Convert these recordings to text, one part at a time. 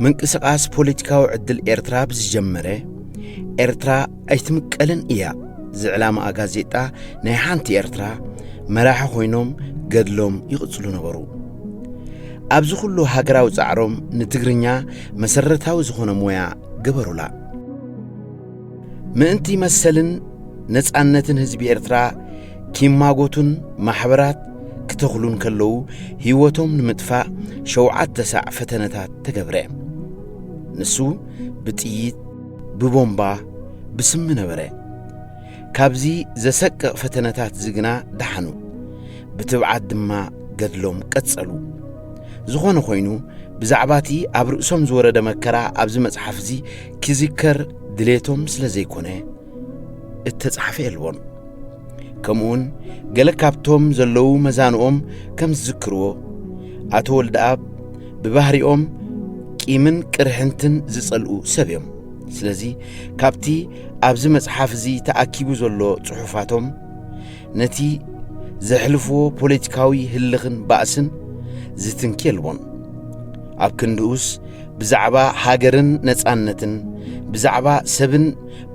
ምንቅስቓስ ፖለቲካዊ ዕድል ኤርትራ ብዝጀመረ፣ ኤርትራ ኣይትምቀልን እያ ዝዕላማኣ ጋዜጣ ናይ ሓንቲ ኤርትራ መራሒ ኮይኖም ገድሎም ይቕጽሉ ነበሩ። ኣብዚ ኩሉ ሃገራዊ ጻዕሮም ንትግርኛ መሰረታዊ ዝኾነ ሞያ ገበሩላ። ምእንቲ መሰልን ነጻነትን ህዝቢ ኤርትራ ኪማጎቱን ማሕበራት ክተኽሉን ከለዉ ህይወቶም ንምጥፋእ ሸውዓተ ሳዕ ፈተነታት ተገብረ። ንሱ ብጥይት፣ ብቦምባ፣ ብስሚ ነበረ። ካብዚ ዘሰቅቕ ፈተነታት እዚ ግና ደሓኑ። ብትብዓት ድማ ገድሎም ቀጸሉ። ዝኾነ ኮይኑ፣ ብዛዕባ እቲ ኣብ ርእሶም ዝወረደ መከራ ኣብዚ መጽሓፍ እዚ ክዝከር ድሌቶም ስለ ዘይኮነ፣ እተጻሕፈ የልቦን። ከምኡውን ገለ ካብቶም ዘለዉ መዛንኦም ከም ዝዝክርዎ፣ ኣቶ ወልደኣብ ብባህሪኦም ቂምን ቅርሕንትን ዝጸልኡ ሰብ እዮም። ስለዚ ካብቲ ኣብዚ መጽሓፍ እዚ ተኣኪቡ ዘሎ ጽሑፋቶም ነቲ ዘሕልፍዎ ፖለቲካዊ ህልኽን ባእስን ዝትንኪ የልቦን። ኣብ ክንድኡስ ብዛዕባ ሃገርን ነጻነትን፣ ብዛዕባ ሰብን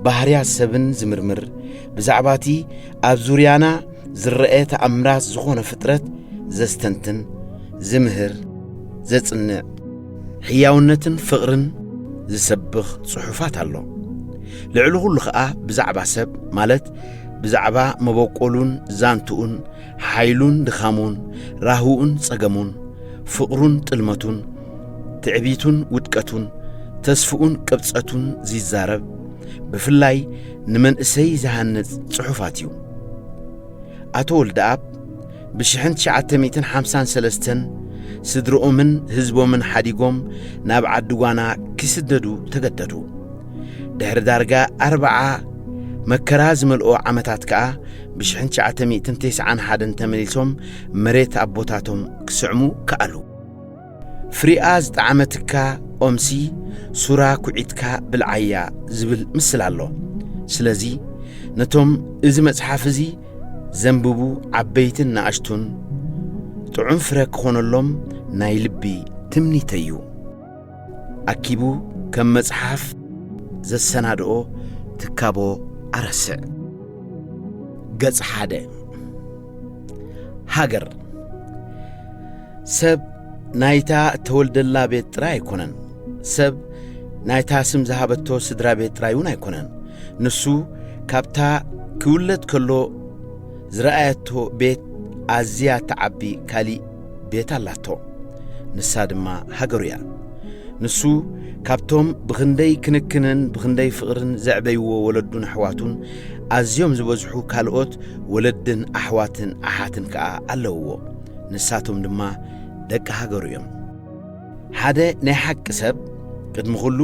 ባህርያት ሰብን ዝምርምር፣ ብዛዕባ እቲ ኣብ ዙርያና ዝረአ ተኣምራት ዝኾነ ፍጥረት ዘስተንትን፣ ዝምህር፣ ዘጽንዕ፣ ሕያውነትን ፍቕርን ዝሰብኽ ጽሑፋት ኣሎ። ልዕሊ ኩሉ ኸኣ ብዛዕባ ሰብ፣ ማለት ብዛዕባ መበቆሉን ዛንትኡን፣ ሓይሉን ድኻሙን፣ ራህኡን ጸገሙን፣ ፍቕሩን ጥልመቱን፣ ትዕቢቱን ውድቀቱን፣ ተስፍኡን ቅብጸቱን ዝይዛረብ፣ ብፍላይ ንመንእሰይ ዝሃንጽ ጽሑፋት እዩ። ኣቶ ወልደኣብ ብሽሕን ትሽዓተ ሚእትን ሓምሳን ሰለስተን ስድርኦምን ህዝቦምን ሓዲጎም ናብ ዓዲ ጓና ክስደዱ ተገደዱ። ድሕሪ ዳርጋ ኣርብዓ መከራ ዝመልኦ ዓመታት ከኣ ብሽሕን ትሽዓተ ሚእትን ተስዓን ሓደን ተመሊሶም መሬት ኣቦታቶም ክስዕሙ ከኣሉ። ፍሪኣ ዝጠዓመትካ ኦምሲ ሱራ ኩዒትካ ብልዓያ ዝብል ምስላ ኣሎ። ስለዚ ነቶም እዚ መጽሓፍ እዚ ዘንብቡ ዓበይትን ንኣሽቱን ጥዑም ፍረ ክኾነሎም ናይ ልቢ ትምኒተይ እዩ። ኣኪቡ ከም መጽሓፍ ዘሰናድኦ ትካቦ ኣረስዕ። ገጽ ሓደ። ሃገር። ሰብ ናይታ እተወልደላ ቤት ጥራይ ኣይኮነን። ሰብ ናይታ ስም ዝሃበቶ ስድራ ቤት ጥራይ እውን ኣይኮነን። ንሱ ካብታ ክውለድ ከሎ ዝረኣየቶ ቤት ኣዝያ እትዓቢ ካሊእ ቤት ኣላቶ። ንሳ ድማ ሃገሩ እያ። ንሱ ካብቶም ብኽንደይ ክንክንን ብኽንደይ ፍቕርን ዘዕበይዎ ወለዱን ኣሕዋቱን ኣዝዮም ዝበዝሑ ካልኦት ወለድን ኣሕዋትን ኣሓትን ከኣ ኣለውዎ። ንሳቶም ድማ ደቂ ሃገሩ እዮም። ሓደ ናይ ሓቂ ሰብ ቅድሚ ኩሉ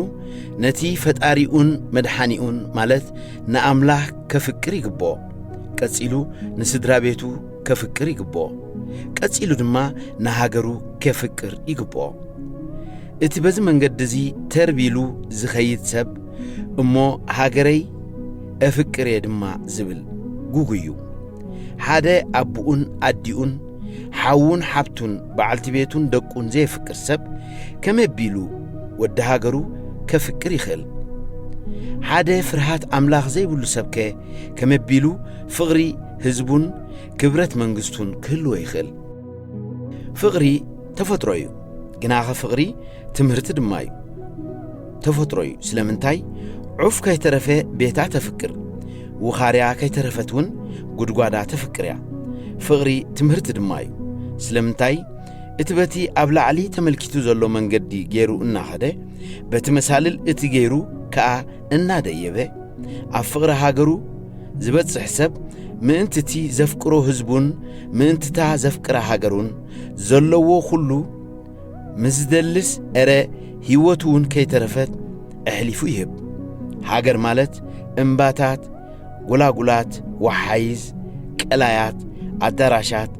ነቲ ፈጣሪኡን መድሓኒኡን ማለት ንኣምላኽ ከፍቅር ይግብኦ። ቀጺሉ ንስድራ ቤቱ ከፍቅር ይግብኦ። ቀጺሉ ድማ ንሃገሩ ከፍቅር ይግብኦ። እቲ በዚ መንገዲ እዚ ተርቢሉ ዝኸይድ ሰብ እሞ ሃገረይ እፍቅር እየ ድማ ዝብል ጉጉይ እዩ። ሓደ ኣቦኡን ኣዲኡን ሓዉን ሓብቱን በዓልቲ ቤቱን ደቁን ዘየፍቅር ሰብ ከመይ ኣቢሉ ወዲ ሃገሩ ከፍቅር ይኽእል? ሓደ ፍርሃት ኣምላኽ ዘይብሉ ሰብከ ከመይ ኣቢሉ ፍቕሪ ህዝቡን ክብረት መንግስቱን ክህልዎ ይኽእል? ፍቕሪ ተፈጥሮ እዩ። ግናኸ ፍቕሪ ትምህርቲ ድማ እዩ። ተፈጥሮ እዩ። ስለምንታይ? ዑፍ ከይተረፈ ቤታ ተፍቅር፣ ውኻርያ ከይተረፈት እውን ጉድጓዳ ተፍቅር እያ። ፍቕሪ ትምህርቲ ድማ እዩ። ስለምንታይ? እቲ በቲ ኣብ ላዕሊ ተመልኪቱ ዘሎ መንገዲ ገይሩ እናኸደ፣ በቲ መሳልል እቲ ገይሩ ከኣ እናደየበ፣ ኣብ ፍቕሪ ሃገሩ ዝበጽሕ ሰብ ምእንቲ እቲ ዘፍቅሮ ህዝቡን ምእንቲ እታ ዘፍቅራ ሃገሩን ዘለዎ ኩሉ ምስ ዝደልስ፣ እረ ህይወቱ እውን ከይተረፈት ኣሕሊፉ ይህብ። ሃገር ማለት እምባታት፣ ጎላጉላት፣ ወሓይዝ፣ ቀላያት፣ ኣዳራሻት፣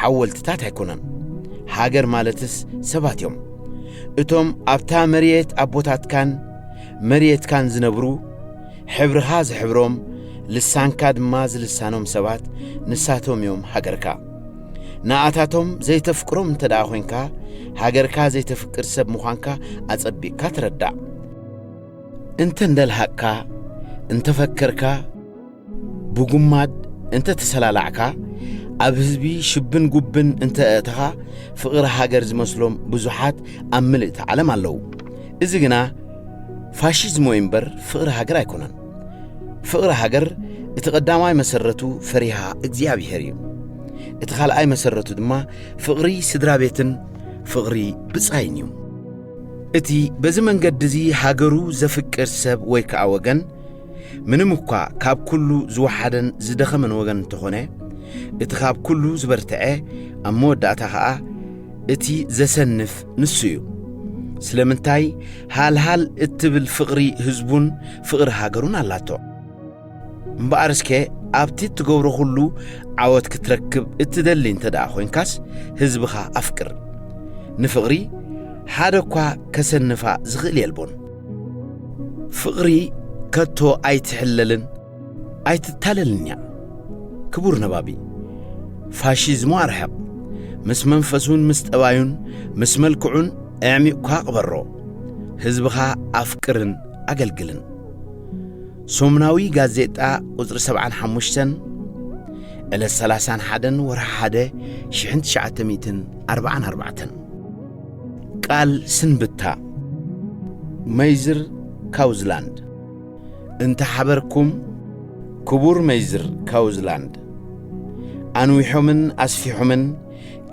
ሓወልትታት ኣይኮነን። ሃገር ማለትስ ሰባት እዮም። እቶም ኣብታ መሬት ኣቦታትካን መሬትካን ዝነብሩ፣ ሕብርኻ ዝሕብሮም፣ ልሳንካ ድማ ዝልሳኖም ሰባት፣ ንሳቶም እዮም ሃገርካ። ንኣታቶም ዘይተፍቅሮም እንተ ደኣ ኾይንካ፣ ሃገርካ ዘይተፍቅር ሰብ ምዃንካ ኣጸቢቕካ ትረዳእ። እንተ እንደልሃቕካ፣ እንተፈከርካ፣ ብጉማድ እንተ ተሰላላዕካ፣ ኣብ ህዝቢ ሽብን ጉብን እንተ ኣእተኻ፣ ፍቕሪ ሃገር ዝመስሎም ብዙሓት ኣብ ምልእቲ ዓለም ኣለዉ። እዚ ግና ፋሽዝም ወይ እምበር ፍቕሪ ሃገር ኣይኮነን። ፍቕሪ ሃገር እቲ ቀዳማይ መሰረቱ ፈሪሃ እግዚኣብሔር እዩ። እቲ ካልኣይ መሰረቱ ድማ ፍቕሪ ስድራ ቤትን ፍቕሪ ብጻይን እዩ። እቲ በዚ መንገዲ እዚ ሃገሩ ዘፍቅር ሰብ ወይ ከኣ ወገን፣ ምንም እኳ ካብ ኩሉ ዝወሓደን ዝደኸመን ወገን እንተኾነ፣ እቲ ካብ ኩሉ ዝበርትዐ፣ ኣብ መወዳእታ ኸኣ እቲ ዘሰንፍ ንሱ እዩ። ስለምንታይ? ሃልሃል እትብል ፍቕሪ ህዝቡን ፍቕሪ ሃገሩን ኣላቶ። እምበኣር እስከ ኣብቲ እትገብሮ ኩሉ ዓወት ክትረክብ እትደሊ እንተ ደኣ ኾይንካስ፣ ህዝብኻ ኣፍቅር። ንፍቕሪ ሓደ እኳ ከሰንፋ ዝኽእል የልቦን። ፍቕሪ ከቶ ኣይትሕለልን ኣይትታለልን እያ። ክቡር ነባቢ፣ ፋሺዝሙ ኣርሕቕ። ምስ መንፈሱን ምስ ጠባዩን ምስ መልክዑን ኣዕሚቕካ ቅበሮ። ህዝብኻ ኣፍቅርን ኣገልግልን። ሶምናዊ ጋዜጣ ቁጽሪ ሰብዓን ሓሙሽተን፣ ዕለት ሰላሳን ሓደን ወርሒ ሓደ ሽሕን ትሽዓተ ሚእትን ኣርብዓን ኣርባዕተን። ቃል ስንብታ። መይዝር ካውዝላንድ። እንተ ሓበርኩም፣ ክቡር መይዝር ካውዝላንድ፣ ኣንዊሖምን ኣስፊሖምን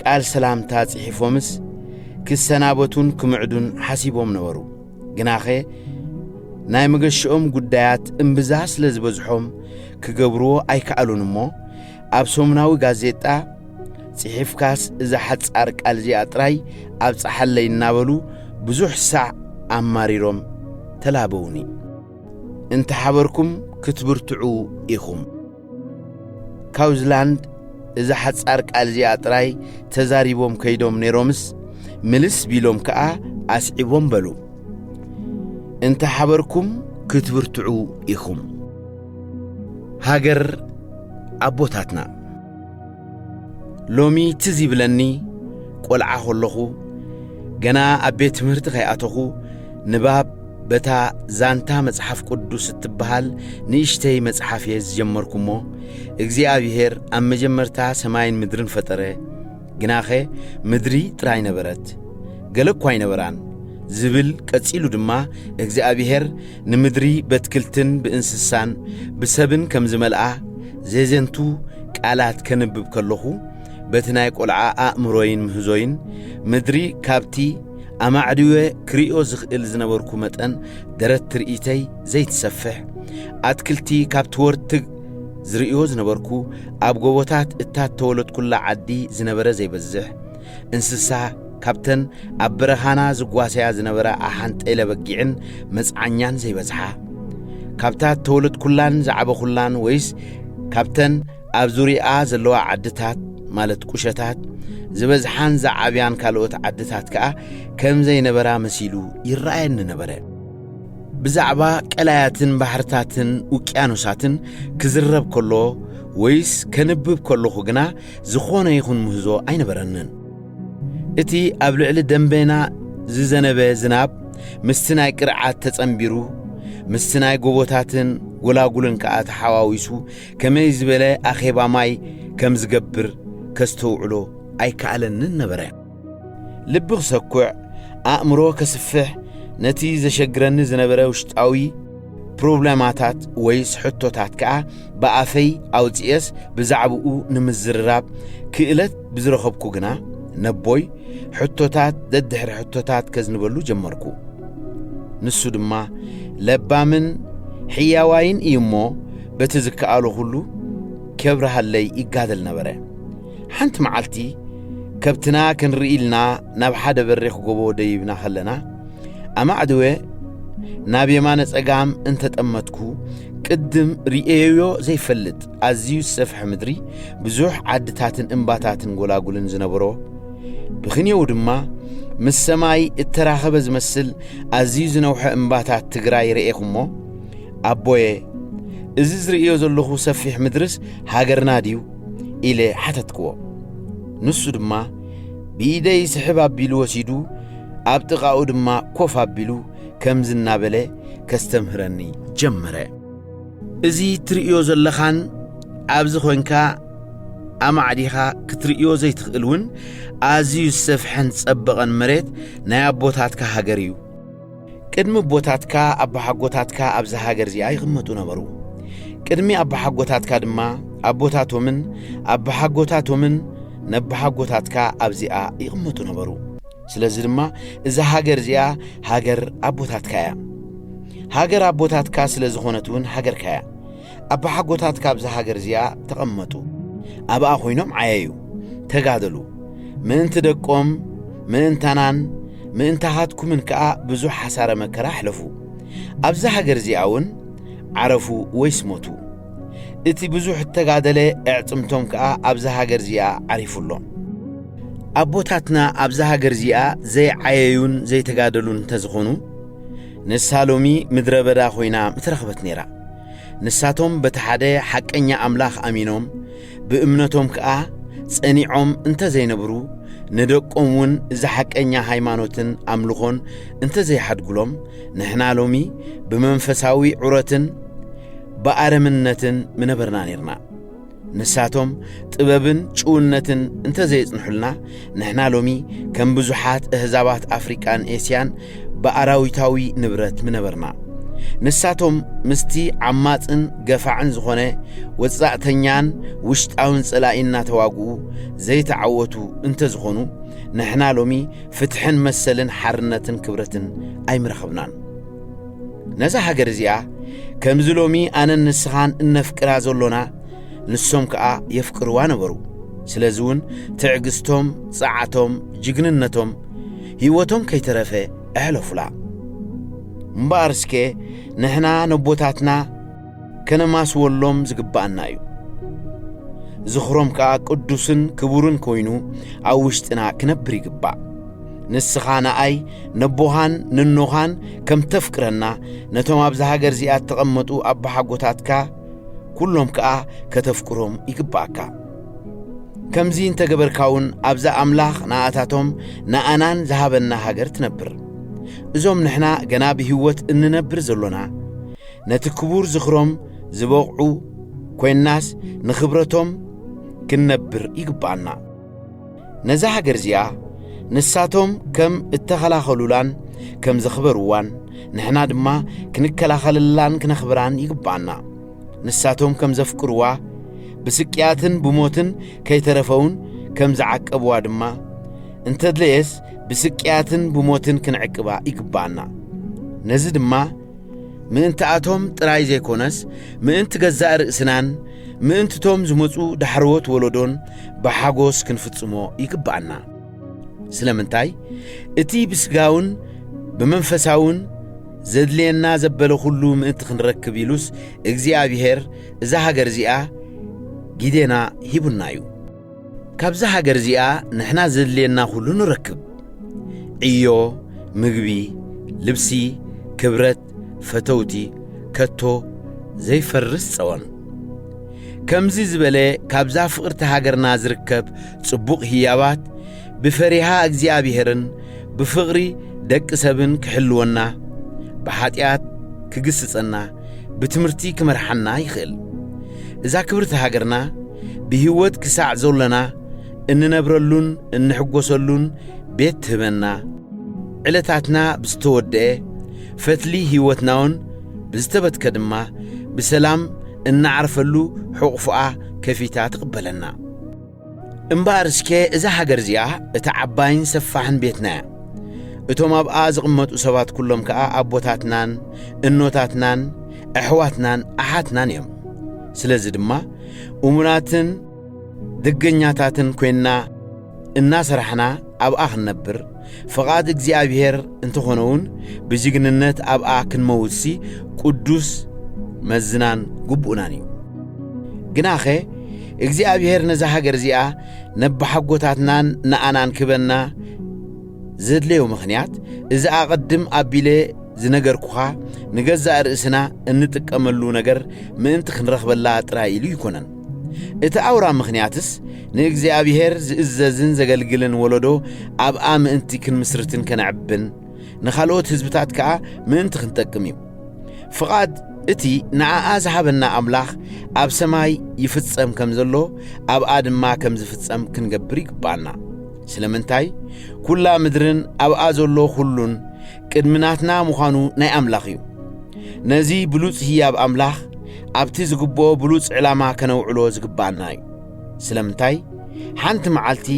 ቃል ሰላምታ ጽሒፎምስ ክሰናበቱን ክምዕዱን ሓሲቦም ነበሩ። ግናኸ ናይ መገሽኦም ጉዳያት እምብዛ ስለ ዝበዝሖም ክገብርዎ ኣይከኣሉን እሞ፣ ኣብ ሰሙናዊ ጋዜጣ ጽሒፍካስ እዛ ሓጻር ቃል እዚኣ ጥራይ ኣብጽሓለይ እናበሉ ብዙሕ ሳዕ ኣማሪሮም ተላበውኒ። እንተ ሓበርኩም ክትብርትዑ ኢኹም። ካውዝላንድ እዛ ሓጻር ቃል እዚኣ ጥራይ ተዛሪቦም ከይዶም ነይሮምስ፣ ምልስ ቢሎም ከኣ ኣስዒቦም በሉ። እንተ ሓበርኩም ክትብርትዑ ኢኹም። ሃገር ኣቦታትና። ሎሚ ትዝ ይብለኒ፣ ቆልዓ ከለኹ፣ ገና ኣብ ቤት ትምህርቲ ከይኣተኹ፣ ንባብ በታ ዛንታ መጽሓፍ ቅዱስ እትበሃል ንእሽተይ መጽሓፍ እየ ዝጀመርኩ እሞ፣ እግዚኣብሄር ኣብ መጀመርታ ሰማይን ምድርን ፈጠረ፣ ግናኸ ምድሪ ጥራይ ነበረት፣ ገለ እኳ ኣይነበራን፣ ዝብል ቀጺሉ ድማ፣ እግዚኣብሄር ንምድሪ በትክልትን ብእንስሳን ብሰብን ከም ዝመልኣ ዜዜንቱ ቃላት ከንብብ ከለኹ፣ በቲ ናይ ቆልዓ ኣእምሮይን ምህዞይን፣ ምድሪ ካብቲ ኣማዕድወ ክርእዮ ዝኽእል ዝነበርኩ መጠን ደረት ትርኢተይ ዘይትሰፍሕ፣ ኣትክልቲ ካብቲ ወርትግ ዝርእዮ ዝነበርኩ፣ ኣብ ጎቦታት እታ እተወለድኩላ ዓዲ ዝነበረ ዘይበዝሕ፣ እንስሳ ካብተን ኣብ በረኻና ዝጓሰያ ዝነበራ ኣሓንጠይለ በጊዕን መጽዓኛን ዘይበዝሓ፣ ካብታ እተወለድኩላን ዝዓበኹላን ወይስ ካብተን ኣብ ዙርያኣ ዘለዋ ዓድታት፣ ማለት ቁሸታት፣ ዝበዝሓን ዝዓብያን ካልኦት ዓድታት ከኣ ከም ዘይነበራ መሲሉ ይረኣየኒ ነበረ። ብዛዕባ ቀላያትን ባሕርታትን ውቅያኖሳትን ክዝረብ ከሎ ወይስ ከንብብ ከለኹ ግና ዝኾነ ይኹን ምህዞ ኣይነበረንን። እቲ ኣብ ልዕሊ ደንበና ዝዘነበ ዝናብ ምስቲ ናይ ቅርዓት ተጸንቢሩ፣ ምስቲ ናይ ጎቦታትን ጎላጉልን ከኣ ተሓዋዊሱ ከመይ ዝበለ ኣኼባ ማይ ከም ዝገብር ከስተውዕሎ ኣይከኣለንን ነበረ። ልቢ ክሰኩዕ፣ ኣእምሮ ከስፍሕ፣ ነቲ ዘሸግረኒ ዝነበረ ውሽጣዊ ፕሮብለማታት ወይስ ሕቶታት ከኣ ብኣፈይ ኣውጺኤስ ብዛዕባኡ ንምዝርራብ ክእለት ብዝረኸብኩ ግና፣ ነቦይ ሕቶታት ደድሕሪ ሕቶታት ከዝንበሉ ጀመርኩ። ንሱ ድማ ለባምን ሕያዋይን እዩ እሞ፣ በቲ ዝከኣሎ ኩሉ ከብርሃለይ ይጋደል ነበረ። ሓንቲ መዓልቲ፣ ከብትና ክንርኢ ኢልና ናብ ሓደ በሪኽ ጎቦ ደይብና ከለና፣ ኣማዕድወ ናብ የማነ ጸጋም እንተጠመትኩ፣ ቅድም ርእየዮ ዘይፈልጥ ኣዝዩ ዝሰፍሐ ምድሪ፣ ብዙሕ ዓድታትን እምባታትን ጎላጉልን ዝነበሮ፣ ብኽንየኡ ድማ ምስ ሰማይ እተራኸበ ዝመስል ኣዝዩ ዝነውሐ እምባታት ትግራይ ርኤኹ እሞ፣ ኣቦየ፣ እዚ ዝርእዮ ዘለኹ ሰፊሕ ምድርስ ሃገርና ድዩ? ኢለ ሓተትክዎ። ንሱ ድማ ብኢደይ ስሕብ ኣቢሉ ወሲዱ፣ ኣብ ጥቓኡ ድማ ኮፍ ኣቢሉ ከምዚ እናበለ ከስተምህረኒ ጀመረ። እዚ ትርእዮ ዘለኻን ኣብዚ ኾንካ ኣማዕዲኻ ክትርእዮ ዘይትኽእል እውን ኣዝዩ ዝሰፍሐን ዝጸበቐን መሬት ናይ ኣቦታትካ ሃገር እዩ። ቅድሚ ኣቦታትካ ኣባሓጎታትካ ኣብዛ ሃገር እዚኣ ይቕመጡ ነበሩ። ቅድሚ ኣባሓጎታትካ ድማ ኣቦታቶምን ኣባሓጎታቶምን ነባሓጎታትካ ኣብዚኣ ይቕመጡ ነበሩ። ስለዚ ድማ እዛ ሃገር እዚኣ ሃገር ኣቦታትካ እያ። ሃገር ኣቦታትካ ስለ ዝኾነት እውን ሃገርካ እያ። ኣባሓጎታትካ ኣብዛ ሃገር እዚኣ ተቐመጡ። ኣብኣ ኮይኖም ዓየዩ፣ ተጋደሉ። ምእንቲ ደቆም፣ ምእንታናን ምእንታኻትኩምን ከኣ ብዙሕ ሓሳረ መከራ ኣሕለፉ። ኣብዛ ሃገር እዚኣ እውን ዓረፉ ወይስ ሞቱ። እቲ ብዙሕ እተጋደለ ኣዕጽምቶም ከኣ ኣብዛ ሃገር እዚኣ ዓሪፉ ኣሎ። ኣቦታትና ኣብዛ ሃገር እዚኣ ዘይዓየዩን ዘይተጋደሉን እንተዝኾኑ፣ ንሳ ሎሚ ምድረ በዳ ኮይና ምተረኽበት ነይራ። ንሳቶም በቲ ሓደ ሓቀኛ ኣምላኽ ኣሚኖም፣ ብእምነቶም ከኣ ጸኒዖም እንተ ዘይነብሩ፣ ንደቆም እውን እዚ ሓቀኛ ሃይማኖትን ኣምልኾን እንተ ዘይሓድጉሎም፣ ንሕና ሎሚ ብመንፈሳዊ ዑረትን ብኣረምነትን ምነበርና ነርና። ንሳቶም ጥበብን ጭውነትን እንተ ዘየጽንሑልና፣ ንሕና ሎሚ ከም ብዙሓት ኣህዛባት ኣፍሪቃን ኤስያን ብኣራዊታዊ ንብረት ምነበርና። ንሳቶም ምስቲ ዓማጽን ገፋዕን ዝኾነ ወጻእተኛን ውሽጣውን ጸላኢ እናተዋግኡ ዘይተዓወቱ እንተ ዝኾኑ፣ ንሕና ሎሚ ፍትሕን መሰልን ሓርነትን ክብረትን ኣይምረኸብናን። ነዛ ሃገር እዚኣ ከምዚ ሎሚ ኣነን ንስኻን እነፍቅራ ዘሎና፣ ንሶም ከኣ የፍቅርዋ ነበሩ። ስለዚ እውን ትዕግስቶም፣ ጸዓቶም፣ ጅግንነቶም፣ ህይወቶም ከይተረፈ ኣሕለፉላ። እምበኣር እስከ ንሕና ነቦታትና ከነማስወሎም ዝግብኣና እዩ። ዝኽሮም ከኣ ቅዱስን ክቡርን ኮይኑ ኣብ ውሽጥና ክነብር ይግባእ። ንስኻ ንኣይ ነቦኻን ንኖኻን ከም ተፍቅረና፣ ነቶም ኣብዛ ሃገር እዚኣ እተቐመጡ ኣባሓጎታትካ ኩሎም ከኣ ከተፍቅሮም ይግብኣካ። ከምዚ እንተ ገበርካ እውን ኣብዛ ኣምላኽ ንኣታቶም ንኣናን ዝሃበና ሃገር ትነብር። እዞም ንሕና ገና ብህይወት እንነብር ዘሎና፣ ነቲ ክቡር ዝኽሮም ዝበቕዑ ኮይንናስ፣ ንኽብረቶም ክንነብር ይግብኣና። ነዛ ሃገር እዚኣ ንሳቶም ከም እተኸላኸሉላን ከም ዘኽበርዋን፣ ንሕና ድማ ክንከላኸለላን ክነኽብራን ይግብኣና። ንሳቶም ከም ዘፍቅርዋ፣ ብስቅያትን ብሞትን ከይተረፈውን ከም ዝዓቀብዋ ድማ፣ እንተድለየስ ብስቅያትን ብሞትን ክንዕቅባ ይግብኣና። ነዚ ድማ ምእንትኣቶም ጥራይ ዘይኮነስ፣ ምእንቲ ገዛእ ርእስናን ምእንትቶም ዝመጹ ዳሕረዎት ወለዶን ብሓጎስ ክንፍጽሞ ይግብኣና። ስለምንታይ? እቲ ብስጋውን ብመንፈሳውን ዘድልየና ዘበለ ኩሉ ምእንቲ ክንረክብ ኢሉስ እግዚኣብሔር እዛ ሃገር እዚኣ ጊዴና ሂቡና እዩ። ካብዛ ሃገር እዚኣ ንሕና ዘድልየና ኩሉ ንረክብ። ዕዮ፣ ምግቢ፣ ልብሲ፣ ክብረት፣ ፈተውቲ፣ ከቶ ዘይፈርስ ጸወን። ከምዚ ዝበለ ካብዛ ፍቕርቲ ሃገርና ዝርከብ ጽቡቕ ህያባት ብፈሪሃ እግዚኣብሔርን ብፍቕሪ ደቂ ሰብን ክሕልወና፣ ብሓጢኣት ክግስጸና፣ ብትምህርቲ ክመርሓና ይኽእል። እዛ ክብርቲ ሃገርና ብህይወት ክሳዕ ዘሎና እንነብረሉን እንሕጎሰሉን ቤት ትህበና። ዕለታትና ብዝተወደአ፣ ፈትሊ ህይወትናውን ብዝተበትከ ድማ ብሰላም እንዓርፈሉ ሕቑፍኣ ከፊታ ትቕበለና። እምበኣር እስከ እዛ ሃገር እዚኣ እታ ዓባይን ሰፋሕን ቤትና እያ። እቶም ኣብኣ ዝቕመጡ ሰባት ኩሎም ከኣ ኣቦታትናን እኖታትናን ኣሕዋትናን ኣሓትናን እዮም። ስለዚ ድማ እሙናትን ደገኛታትን ኮይንና እናሰራሕና ኣብኣ ክንነብር፣ ፍቓድ እግዚኣብሔር እንተኾነ እውን ብጅግንነት ኣብኣ ክንመውትሲ ቅዱስ መዝናን ግቡእናን እዩ። ግናኸ እግዚኣብሔር ነዛ ሃገር እዚኣ ነብሓጎታትናን ንኣናን ክበና ዘድለዮ ምኽንያት፣ እዚ ኣቐድም ኣቢለ ዝነገርኩኻ ንገዛእ ርእስና እንጥቀመሉ ነገር ምእንቲ ክንረኽበላ ጥራይ ኢሉ ኣይኮነን። እቲ ኣውራ ምኽንያትስ ንእግዚኣብሔር ዝእዘዝን ዘገልግልን ወለዶ ኣብኣ ምእንቲ ክንምስርትን ከነዕብን፣ ንኻልኦት ህዝብታት ከኣ ምእንቲ ክንጠቅም እዩ። ፍቓድ እቲ ንዓኣ ዝሃበና ኣምላኽ ኣብ ሰማይ ይፍጸም ከም ዘሎ ኣብኣ ድማ ከም ዝፍጸም ክንገብር ይግባኣና። ስለምንታይ? ኩላ ምድርን ኣብኣ ዘሎ ኩሉን ቅድሚ ናትና ምዃኑ ናይ ኣምላኽ እዩ። ነዚ ብሉጽ ህያብ ኣምላኽ ኣብቲ ዝግብኦ ብሉጽ ዕላማ ከነውዕሎ ዝግባኣና እዩ። ስለምንታይ? ሓንቲ መዓልቲ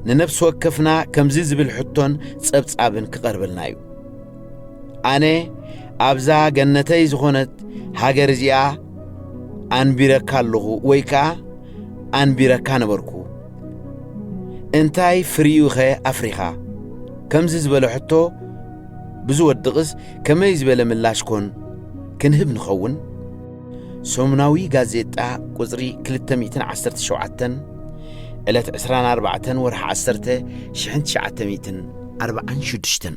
ንነፍሲ ወከፍና ከምዚ ዝብል ሕቶን ጸብጻብን ክቐርበልና እዩ። ኣነ ኣብዛ ገነተይ ዝኾነት ሃገር እዚኣ ኣንቢረካ ኣለኹ ወይ ከኣ ኣንቢረካ ነበርኩ። እንታይ ፍሪኡኸ ኣፍሪኻ? ከምዚ ዝበለ ሕቶ ብዝወድቕስ ከመይ ዝበለ ምላሽ ኮን ክንህብ ንኸውን? ሰሙናዊ ጋዜጣ ቁጽሪ ክልተ ሚእትን ዓሰርተ ሸውዓተን፣ ዕለት ዕስራን ኣርባዕተን ወርሒ ዓሰርተ ሽሕን ትሽዓተ ሚእትን ኣርባዓን ሽዱሽተን።